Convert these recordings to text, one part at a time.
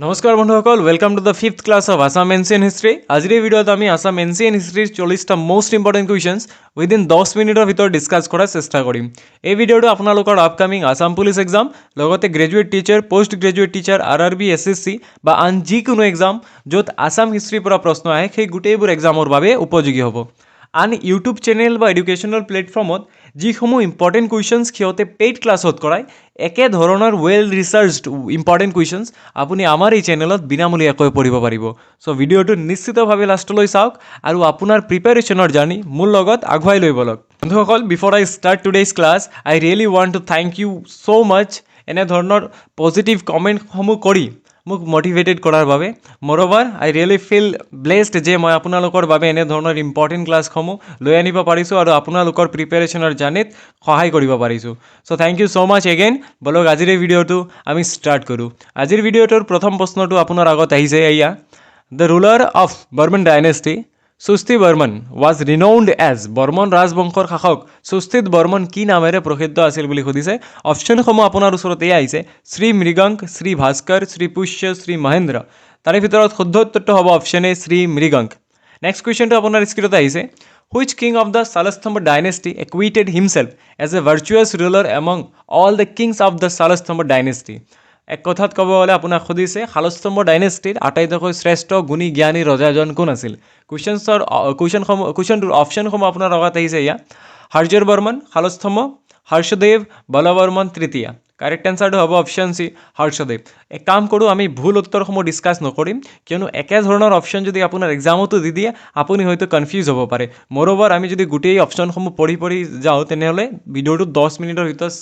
নমস্কাৰ বন্ধুসকল, welcome to the fifth class of Assam Ancient History. আজিৰ এই ভিডিঅ'ত আমি আছাম এনচিয়েণ্ট হিষ্ট্ৰীৰ 40টা মষ্ট ইম্পৰ্টেণ্ট কুৱেশ্যনছ উইদিন 10 মিনিটৰ ভিতৰত ডিছকাছ কৰাৰ চেষ্টা কৰিম। এই ভিডিঅ'টো আপোনালোকৰ আপকামিং আছাম পুলিচ এক্সাম, লগতে graduate teacher, post graduate teacher, RRB, SSC বা আন যিকোনো এক্সাম য'ত আছাম হিষ্ট্ৰীৰ পৰা প্ৰশ্ন আহে, সেই গোটেইবোৰ এক্সামৰ বাবে উপযোগী হ'ব। আন ইউটিউব চেনেল বা এডুকেশ্যনেল প্লেটফৰ্মত যিসমূহ ইম্পৰ্টেণ্ট কুৱেশ্যনছ সিহঁতে পেইড ক্লাছত কৰায়, একেধৰণৰ ৱেল ৰিচাৰ্চড ইম্পৰ্টেণ্ট কুৱেশ্যনছ আপুনি আমাৰ এই চেনেলত বিনামূলীয়াকৈ পঢ়িব পাৰিব। চ' ভিডিঅ'টো নিশ্চিতভাৱে লাষ্টলৈ চাওক আৰু আপোনাৰ প্ৰিপেৰেশ্যনৰ জাৰ্ণি মোৰ লগত আগুৱাই লৈ বলক। বন্ধুসকল, before I start today's class, I really want to thank you so much এনেধৰণৰ পজিটিভ কমেণ্টসমূহ কৰি মোক মটিভেটেড কৰাৰ বাবে। Moreover, I really feel blessed যে মই আপোনালোকৰ বাবে এনেধৰণৰ ইম্পৰ্টেণ্ট ক্লাছসমূহ লৈ আনিব পাৰিছোঁ আৰু আপোনালোকৰ প্ৰিপেৰেশ্যনৰ জাৰ্ণিত সহায় কৰিব পাৰিছোঁ। So thank you so much again. বলক, আজিৰ এই ভিডিঅ'টো আমি ষ্টাৰ্ট কৰোঁ। আজিৰ ভিডিঅ'টোৰ প্ৰথম প্ৰশ্নটো আপোনাৰ আগত আহিছে এয়া: The ruler of Barman dynasty, Swasti Barman, was renowned as. Barman ৰাজবংশৰ শাসক সুস্থিত বৰ্মন কি নামেৰে প্ৰসিদ্ধ আছিল বুলি সুধিছে। অপশ্যনসমূহ আপোনাৰ ওচৰত এয়া আহিছে: শ্ৰী মৃগাংক, শ্ৰী ভাস্কৰ, শ্ৰী পুষ্য, শ্ৰী মহেন্দ্ৰ। তাৰে ভিতৰত শুদ্ধ উত্তৰটো হ'ব option A, Shri Mriganka. Next কুৱেশ্যনটো আপোনাৰ স্ক্ৰীণত আহিছে: Which king of the Salastambha dynasty equated himself as a virtuous ruler among all the kings of the Salastambha dynasty? এক কথাত ক'ব গ'লে আপোনাক সুধিছে, শালস্তম্ভ ডাইনেষ্টিৰ আটাইতকৈ শ্ৰেষ্ঠ গুণী জ্ঞানী ৰজাজন কোন আছিল? কুৱেশ্যনসমূহ কুৱেশ্যনটোৰ অপশ্যনসমূহ আপোনাৰ আগত আহিছে এয়া: হৰ্জৰ বৰ্মন শালস্তম্ভ, হৰ্ষদেৱ, বলবৰ্মন তৃতীয়া। কাৰেক্ট এনচাৰটো হ'ব অপশ্যন চি, হৰ্ষদেৱ। এক কাম কৰোঁ, আমি ভুল উত্তৰসমূহ ডিছকাছ নকৰিম, কিয়নো একেধৰণৰ অপশ্যন যদি আপোনাৰ এক্সামতো দি দিয়ে, আপুনি হয়তো কনফিউজ হ'ব পাৰে। মৰঅভাৰ, আমি যদি গোটেই অপশ্যনসমূহ পঢ়ি পঢ়ি যাওঁ, তেনেহ'লে ভিডিঅ'টো 10 মিনিটৰ ভিতৰত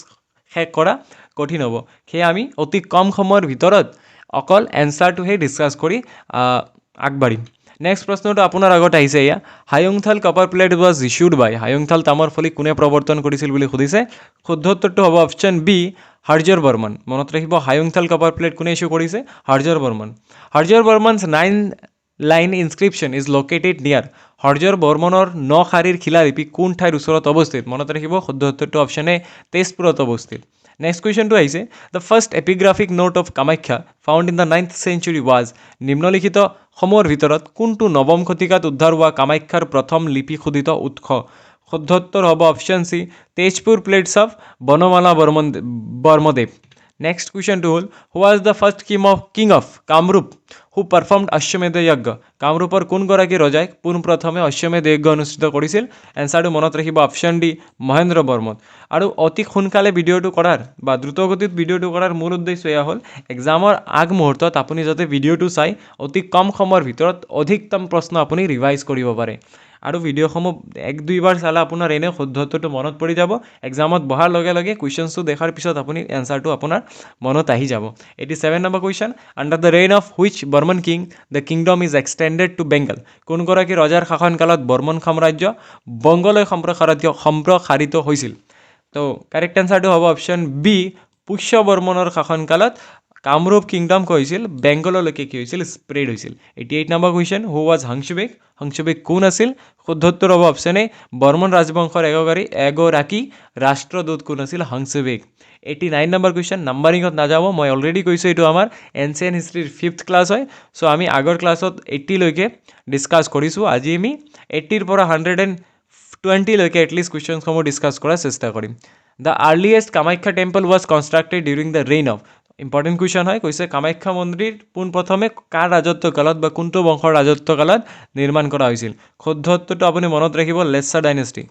শেষ কৰা কঠিন হ'ব। সেয়ে আমি অতি কম সময়ৰ ভিতৰত অকল এনচাৰটোহে ডিছকাছ কৰি আগবাঢ়িম। নেক্সট প্ৰশ্নটো আপোনাৰ আগত আহিছে এয়া: Hayungthal copper plate was issued by. হায়ুংথাল তামৰ ফলি কোনে প্ৰৱৰ্তন কৰিছিল বুলি সুধিছে। শুদ্ধ উত্তৰটো হ'ব অপশ্যন বি, হৰ্জৰ বৰ্মন। মনত ৰাখিব, হায়ুংথাল কপাৰ প্লেট কোনে ইছ্যু কৰিছে? হৰ্জৰ Barman. Harjar Barman's nine line inscription is located near. হৰ্জৰ বৰ্মনৰ ন শাৰীৰ শিলালিপি কোন ঠাইৰ ওচৰত অৱস্থিত? মনত ৰাখিব, শুদ্ধ উত্তৰটো অপশ্যন এ, তেজপুৰত অৱস্থিত। নেক্সট কুৱেশ্যনটো আহিছে: The first epigraphic note of Kamakhya found in the ninth century was. নিম্নলিখিত সমূহৰ ভিতৰত কোনটো নৱম শতিকাত উদ্ধাৰ হোৱা কামাখ্যাৰ প্ৰথম লিপি খোদিত উৎস? শুদ্ধ উত্তৰ হ'ব option C, Tezpur plates of Banamala Barman Barmadev. Next কুৱেশ্যনটো হ'ল: Who was the first king of Kamrup who performed Ashwamedha Yajna? কামৰূপৰ কোনগৰাকী ৰজাই পোনপ্ৰথমে অশ্বমেধ যজ্ঞ অনুষ্ঠিত কৰিছিল? এনচাৰটো মনত ৰাখিব, অপশ্যন ডি, মহেন্দ্ৰ বৰ্মন। আৰু অতি সোনকালে ভিডিঅ'টো কৰাৰ বা দ্ৰুতগতিত ভিডিঅ'টো কৰাৰ মূল উদ্দেশ্য এয়া হ'ল, এক্সামৰ আগমুহূৰ্তত আপুনি যাতে ভিডিঅ'টো চাই অতি কম সময়ৰ ভিতৰত অধিকতম প্ৰশ্ন আপুনি ৰিভাইজ কৰিব পাৰে। আৰু ভিডিঅ'সমূহ এক দুইবাৰ চালে আপোনাৰ এনেও শুদ্ধ উত্তৰটো মনত পৰি যাব। এক্সামত বহাৰ লগে লগে কুৱেশ্যনছটো দেখাৰ পিছত আপুনি এনচাৰটো আপোনাৰ মনত আহি যাব। 87 number question: Under the reign of which Barman king the kingdom is extended to Bengal? কোনগৰাকী ৰজাৰ শাসনকালত বৰ্মন সাম্ৰাজ্য বংগলৈ সম্প্ৰসাৰিত হৈছিল? তো কাৰেক্ট এনচাৰটো হ'ব অপশ্যন বি, পুষ্য বৰ্মনৰ শাসনকালত কামৰূপ কিংডম কি হৈছিল? বেংগললৈকে কি হৈছিল? স্প্ৰেড হৈছিল। 88 number question: Who was Hangsabeg? হংসবেগ কোন আছিল? শুদ্ধ উত্তৰ হ'ব অপশ্যন এ, বৰ্মন ৰাজবংশৰ এগৰাকী ৰাষ্ট্ৰদূত কোন আছিল? হংসবেগ। 89 নম্বৰ কুৱেশ্যন। নাম্বাৰিঙত নাযাব, মই অলৰেডি কৈছোঁ, এইটো আমাৰ এনচিয়েণ্ট হিষ্ট্ৰীৰ ফিফ্থ ক্লাছ হয়। চ' আমি আগৰ ক্লাছত 80লৈকে ডিছকাছ কৰিছোঁ। আজি আমি 80ৰ পৰা 120লৈকে এটলিষ্ট কুৱেশ্যনসমূহ ডিছকাছ কৰাৰ চেষ্টা কৰিম। The earliest Kamakhya temple was constructed during the reign of. Important question হয়। কৈছে, কামাখ্যা মন্দিৰ পোনপ্ৰথমে কাৰ ৰাজত্বকালত বা কোনটো বংশৰ ৰাজত্বকালত নিৰ্মাণ কৰা হৈছিল? শুদ্ধ উত্তৰটো আপুনি মনত ৰাখিব, লেচ্চা ডাইনেষ্টি।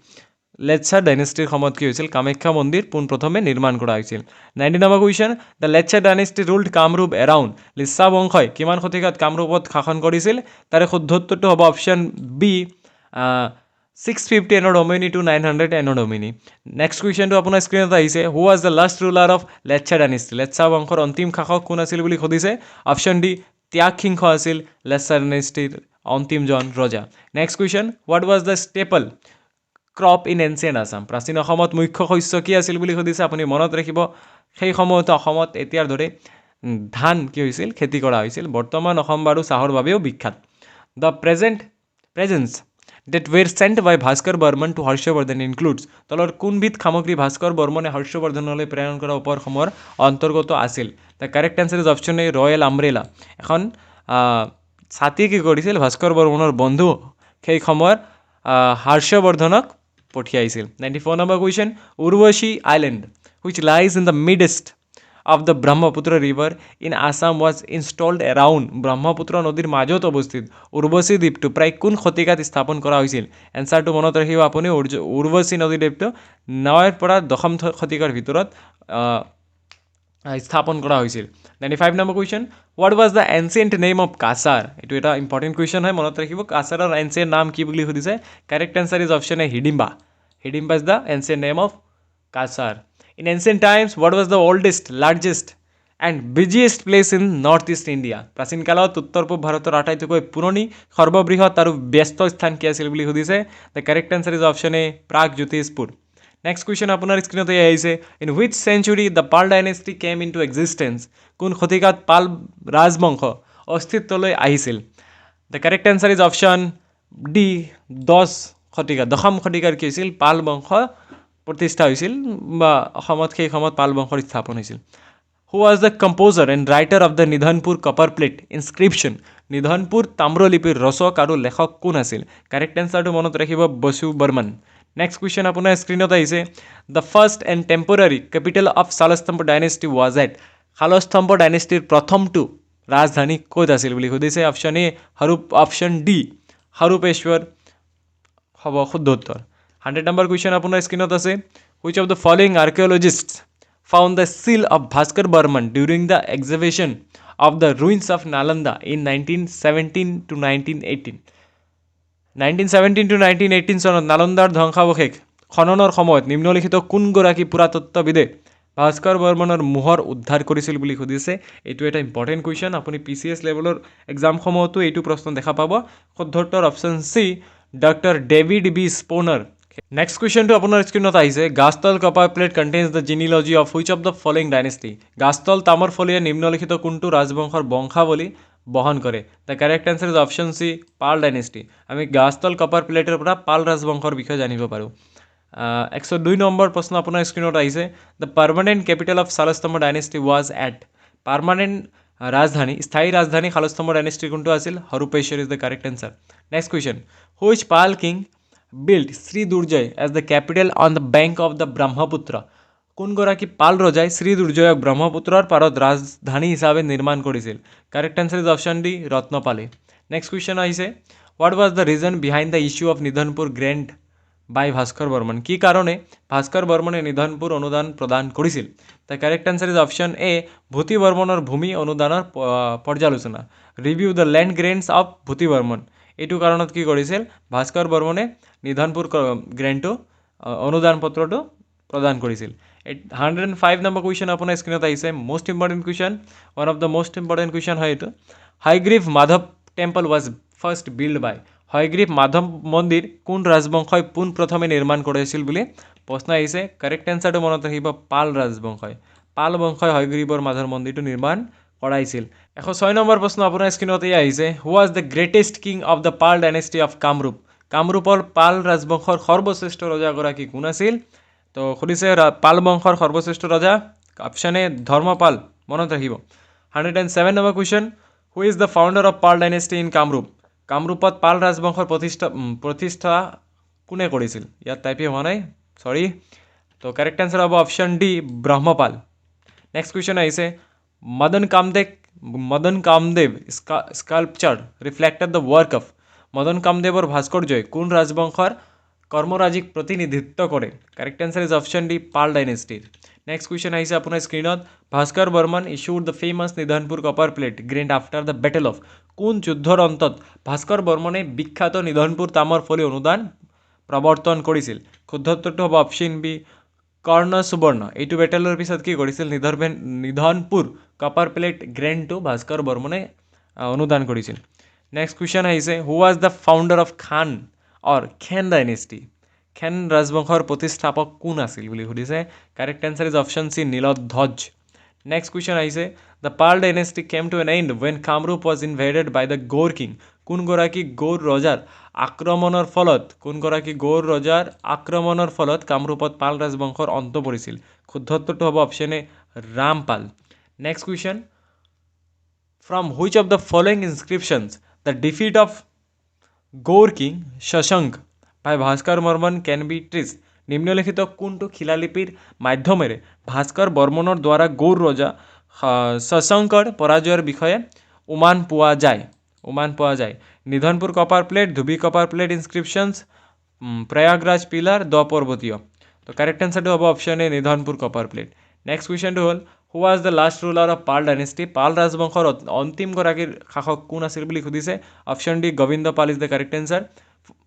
লেচ্চা ডাইনেষ্টিৰ সময়ত কি হৈছিল? কামাখ্যা মন্দিৰ পোনপ্ৰথমে নিৰ্মাণ কৰা হৈছিল। 90 number question: The Lepcha dynasty ruled Kamrup around. লিচ্চা বংশই কিমান শতিকাত কামৰূপত শাসন কৰিছিল? তাৰে শুদ্ধ উত্তৰটো হ'ব option B, 650 Anno Domini to 900 Anno Domini. Next কুৱেশ্যনটো আপোনাৰ স্ক্ৰীণত আহিছে: Who was the last ruler of Lepcha dynasty? Lepcha বংশৰ অন্তিম শাসক কোন আছিল বুলি সুধিছে। অপশ্যন ডি, ত্যাগ সিংহ আছিল লেচ্চা ডাইনেষ্টিৰ অন্তিমজন ৰজা। Next question: What was the staple crop in ancient Assam? প্ৰাচীন অসমত মুখ্য শস্য কি আছিল বুলি সুধিছে। আপুনি মনত ৰাখিব, সেই সময়ত অসমত এতিয়াৰ দৰে ধান কি হৈছিল? খেতি কৰা হৈছিল। বৰ্তমান অসম বাৰু চাহৰ বাবেও বিখ্যাত। The presents that were sent by Bhaskar Barman to Harshavardhan includes. তলৰ কোনবিধ সামগ্ৰী ভাস্কৰ বৰ্মনে হৰ্ষবৰ্ধনলৈ প্ৰেৰণ কৰা উপহাৰসমূহৰ অন্তৰ্গত আছিল? The correct answer is option A, royal umbrella. এখন ছাতি কি কৰিছিল? ভাস্কৰ বৰ্মনৰ বন্ধু সেই সময়ত হৰ্ষবৰ্ধনক পঠিয়াইছিল। 94 number question, Urvashi island, which lies in the midst of the Brahmaputra river in Assam, was installed around. Brahmaputra নদীৰ মাজত অৱস্থিত উৰ্বশী দ্বীপটো প্ৰায় কোন শতিকাত স্থাপন কৰা হৈছিল? এনচাৰটো মনত ৰাখিব আপুনি, উৰ্বশী নদী দ্বীপটো 9ৰ পৰা দশম শতিকাৰ ভিতৰত স্থাপন কৰা হৈছিল। 95 number question, what was the ancient name of Cachar? এইটো এটা ইম্পৰ্টেণ্ট কুৱেশ্যন হয়, মনত ৰাখিব। কাছাৰৰ এনচিয়েণ্ট নাম কি বুলি সুধিছে? Correct answer is option A, Hidimba. Hidimba is the ancient name of Cachar. In ancient times, what was the oldest, largest and busiest place in North East India? প্ৰাচীন কালত উত্তৰ পূব ভাৰতৰ আটাইতকৈ পুৰণি, সৰ্ববৃহৎ আৰু ব্যস্ত স্থান কি আছিল বুলি সুধিছে। The correct answer is option A, Pragjyotishpur. Next question আপোনাৰ স্ক্ৰীণতে আহিছে, in which century the Pala dynasty came into existence? কোন শতিকাত পাল ৰাজবংশ অস্তিত্বলৈ আহিছিল? The correct answer is option D, 10 শতিকা। দশম শতিকাৰ কি হৈছিল? পাল বংশ প্ৰতিষ্ঠা হৈছিল বা অসমত সেই সময়ত পাল বংশৰ স্থাপন হৈছিল। Who was the composer and writer of the Nidhanpur copper plate inscription? Nidhanpur তাম্ৰলিপিৰ ৰচক আৰু লেখক কোন আছিল? কাৰেক্ট এনচাৰটো মনত ৰাখিব, বসু বৰ্মন। নেক্সট কুৱেশ্যন আপোনাৰ স্ক্ৰীণত আহিছে, the first and temporary capital of Salastambha dynasty was at. Salastambha ডাইনেষ্টিৰ প্ৰথমটো ৰাজধানী ক'ত আছিল বুলি সুধিছে। Option A হৰূপ, option D Harupeshwar হ'ব শুদ্ধ উত্তৰ। 100 নম্বৰ কুৱেশ্যন আপোনাৰ স্ক্ৰীণত আছে, which of the following archaeologist found the seal of Bhaskar Varman during the excavation of the ruins of Nalanda in 1917 to 1918? 1917 to 1918 চনত নালন্দাৰ ধ্বংসাৱশেষ খননৰ সময়ত নিম্নলিখিত কোনগৰাকী পুৰাতত্ত্ববিদে ভাস্কৰ বৰ্মনৰ মোহৰ উদ্ধাৰ কৰিছিল বুলি সুধিছে। এইটো এটা ইম্পৰ্টেণ্ট কুৱেশ্যন। আপুনি পি চি এছ লেভেলৰ এক্সামসমূহতো এইটো প্ৰশ্ন দেখা পাব। শুদ্ধ উত্তৰ option C, doctor David B Spooner. Next কুৱেশ্যনটো আপোনাৰ স্ক্ৰীণত আহিছে, Gachtal copper plate contains the genealogy of which of the following dynasty? গাছতল তামৰ ফলিয়ে নিম্নলিখিত কোনটো ৰাজবংশৰ বংশাৱলী বহন কৰে? The correct answer is option C, Pala dynasty. আমি গাছতল কপাৰ প্লেটৰ পৰা পাল ৰাজবংশৰ বিষয়ে জানিব পাৰোঁ। 102 নম্বৰ প্ৰশ্ন আপোনাৰ স্ক্ৰীণত আহিছে, the permanent capital of Salastambha dynasty was at. Permanent ৰাজধানী, স্থায়ী ৰাজধানী শালস্তম্ভ ডাইনেষ্টিৰ কোনটো আছিল? Harupeshwar is the correct answer. Next question, which Pala king built Sri Durjaya as the capital on the bank of the Brahmaputra? কোনগৰাকী পাল ৰজাই শ্ৰী দুৰ্জয়ক ব্ৰহ্মপুত্ৰৰ পাৰত ৰাজধানী হিচাপে নিৰ্মাণ কৰিছিল? Correct answer is option D, ৰত্নপালে। Next question আহিছে, what was the reason behind the issue of Nidhanpur grant by Bhaskar Varman? কি কাৰণে ভাস্কৰ বৰ্মনে নিধনপুৰ অনুদান প্ৰদান কৰিছিল? The correct answer is option A, ভূতি বৰ্মনৰ ভূমি অনুদানৰ পৰ্যালোচনা, review the land grants of Bhuti Varman. এইটো কাৰণত কি কৰিছিল? ভাস্কৰ বৰ্মনে নিধনপুৰ গ্ৰেণ্টটো, অনুদান পত্ৰটো প্ৰদান কৰিছিল। 105 নম্বৰ কুৱেশ্যন আপোনাৰ স্ক্ৰীণত আহিছে, most important question, one of the most important question হয় এইটো। Hayagriva Madhava temple was first build by. Hayagriva Madhav মন্দিৰ কোন ৰাজবংশই পোনপ্ৰথমে নিৰ্মাণ কৰিছিল বুলি প্ৰশ্ন আহিছে। কাৰেক্ট এনচাৰটো মনত ৰাখিব, পাল ৰাজবংশই। পাল বংশই হয়গ্ৰীৱৰ মাধৱ মন্দিৰটো নিৰ্মাণ কৰাইছিল। 106 নম্বৰ প্ৰশ্ন আপোনাৰ স্ক্ৰীণতেই আহিছে, who was the greatest king of the Pala dynasty of Kamrup? কামৰূপৰ পাল ৰাজবংশৰ সৰ্বশ্ৰেষ্ঠ ৰজাগৰাকী কোন আছিল? তো সুধিছে পাল বংশৰ সৰ্বশ্ৰেষ্ঠ ৰজা, অপশ্যন এ ধৰ্মপাল, মনত ৰাখিব। 107 number question, who is the founder of Pala dynasty in Kamrup? কামৰূপত পাল ৰাজবংশৰ প্ৰতিষ্ঠা কোনে কৰিছিল? ইয়াত টাইপেই হোৱা নাই, চৰি। তো কাৰেক্ট এনচাৰ হ'ব option D, Brahmapala. Next question আহিছে, Madan Kamdev sculpture reflected the work of. Madan কামদেৱৰ ভাস্কৰ্যই কোন ৰাজবংশৰ কৰ্মৰাজিক প্ৰতিনিধিত্ব কৰে? Correct answer is option D, Pala ডাইনেষ্টিৰ। নেক্সট কুৱেশ্যন আহিছে আপোনাৰ স্ক্ৰীণত, Bhaskar Varman issued the famous Nidhanpur copper plate grant after the battle of. কোন যুদ্ধৰ অন্তত ভাস্কৰ বৰ্মনে বিখ্যাত নিধনপুৰ তামৰ ফলি অনুদান প্ৰৱৰ্তন কৰিছিল? শুদ্ধ উত্তৰটো হ'ব অপশ্যন বি, কৰ্ণ সুবৰ্ণ। এইটো বেটেলৰ পিছত কি কৰিছিল? নিধনপুৰ কপাৰ প্লেট গ্ৰেণ্টটো ভাস্কৰ বৰ্মনে অনুদান কৰিছিল। নেক্সট কুৱেশ্যন আহিছে, who was the founder of Khan or Khen dynasty? খেন ৰাজবংশৰ প্ৰতিষ্ঠাপক কোন আছিল বুলি সুধিছে। Correct answer is option C, Niladhwaja. Next question আহিছে, the Pala dynasty came to an end when Kamrup was invaded by the Gaur king. কোনগৰাকী Gaur ৰজাৰ আক্ৰমণৰ ফলত কামৰূপত পাল ৰাজবংশৰ অন্ত পৰিছিল? শুদ্ধ উত্তৰটো হ'ব option A, Rampal. Next question, from which of the following inscriptions the defeat of Gaur king Shashanka by Bhaskar Varman can be traced? নিম্নলিখিত কোনটো শিলালিপিৰ মাধ্যমেৰে ভাস্কৰ বৰ্মনৰ দ্বাৰা গৌৰ ৰজা শশাংকৰ পৰাজয়ৰ বিষয়ে উমান পোৱা যায়? উমান পোৱা যায়? Nidhanpur copper plate, Dhubi copper plate inscriptions, Prayagraj pillar, দ পৰ্বতীয়। তো কাৰেক্ট এনচাৰটো হ'ব option A, Nidhanpur copper plate. Next কুৱেশ্যনটো হ'ল, who was the last ruler of Pal dynasty? পাল ৰাজবংশৰ অন্তিমগৰাকীৰ শাসক কোন আছিল বুলি সুধিছে। Option D, Govinda Pal is the correct answer.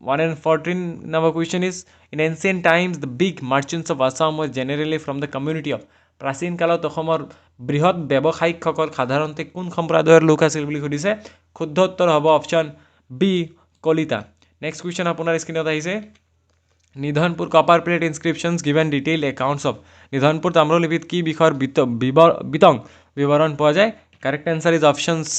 114 number question is, in ancient times the big merchants of Assam was generally from the community of? প্ৰাচীন কালত অসমৰ বৃহৎ ব্যৱসায়িকসকল সাধাৰণতে কোন সম্প্ৰদায়ৰ লোক আছিল বুলি সুধিছে। শুদ্ধ উত্তৰ হ'ব option B, Kalita. Next question আপোনাৰ স্ক্ৰীণত আহিছে, Nidhanpur copper plate inscriptions given detail accounts of? Nidhanpur তাম্ৰলিপিত কি বিষয়ৰ বিতং বিৱৰণ পোৱা যায়? Correct answer is option C,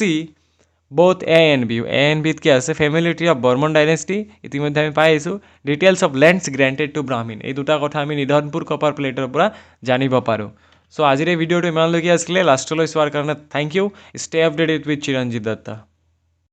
both A and B. A and বিত কি আছে? Family tree of Varman dynasty, ইতিমধ্যে আমি পাই আহিছোঁ, details of lands granted to Brahmin। এই দুটা কথা আমি নিধনপুৰ কপাৰ প্লেটৰ পৰা জানিব পাৰোঁ। চ' আজিৰ এই ভিডিঅ'টো ইমানলৈকে আছিলে। লাষ্টলৈ চোৱাৰ কাৰণে thank you. Stay updated with Chiranjit Dutta.